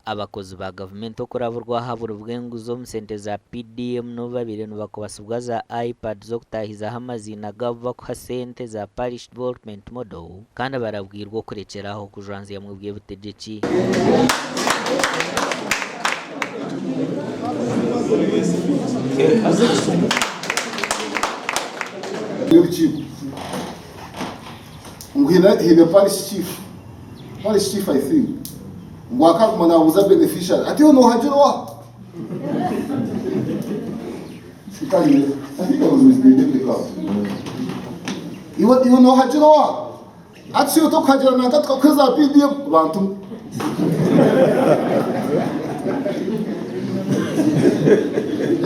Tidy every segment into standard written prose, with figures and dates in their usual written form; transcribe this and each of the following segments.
Abakozi ba gavumenti okuraburwa aha buri bw'enguzi omu sente za PDM n'obu babaire nibakubasibwa za iPad z'okutahizaho amaziina gaabo bakuha sente za Parish Development Model kandi barabwirwe okurekyera aho kujwanzyamu eby'obutegyeki. Ngu haine parish chief, parish chief I think, ngu akaguma nabuuza beneficiary ati iwe nohagira oha? I think I was with the deputy clerk. Iwe iwe nohagira oha? Ati shi iwe tokuhagira nanka tukakuha za PDM bantu mwe.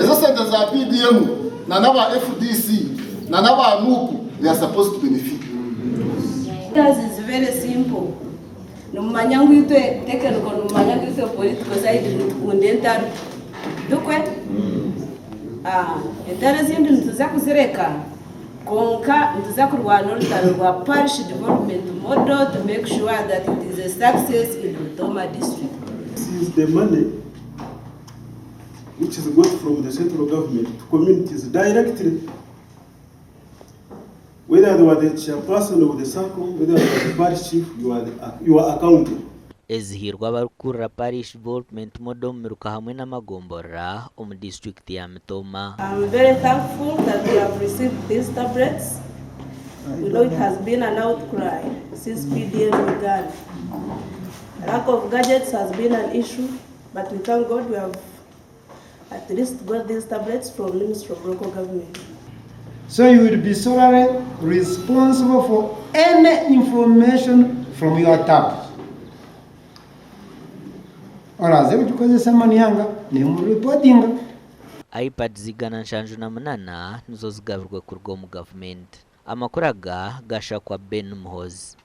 Ezo sente za PDM na n'aba FDC na n'aba NUP they are supposed to benefit. Ours is very simple. Nimumanya ngu itwe technical nimumanya ngu itwe political side nitukunda entaro. Tikwe? Ah, entaro ezindi nituza kuzireka kwonka nituza kurwana orutaro rwa parish development model to make sure that it is a success in Butoma district. This is the money which is got from the central government to communities directly, whether you are the chairperson of the circle, whether you are the parish chief, you are, the, you are accountable. Ezihairwe abarikukurira Parish Development Model omu miruka hamwe n'amagomborora omu disiturikiti ya Mitooma. I'm very thankful that we have received these tablets. We know it has been an outcry since PDM began. Lack of gadgets has been an issue, but we thank God we have at least got these tablets from Ministry of Local Government. So you will be solely responsible for any information from your tab. Oraze kugikozesa manihanga nemuripotinga. IPads 178 nizo zigabirwe kuruga omu gavumenti. Amakuru aga gashakwa Ben Muhoozi.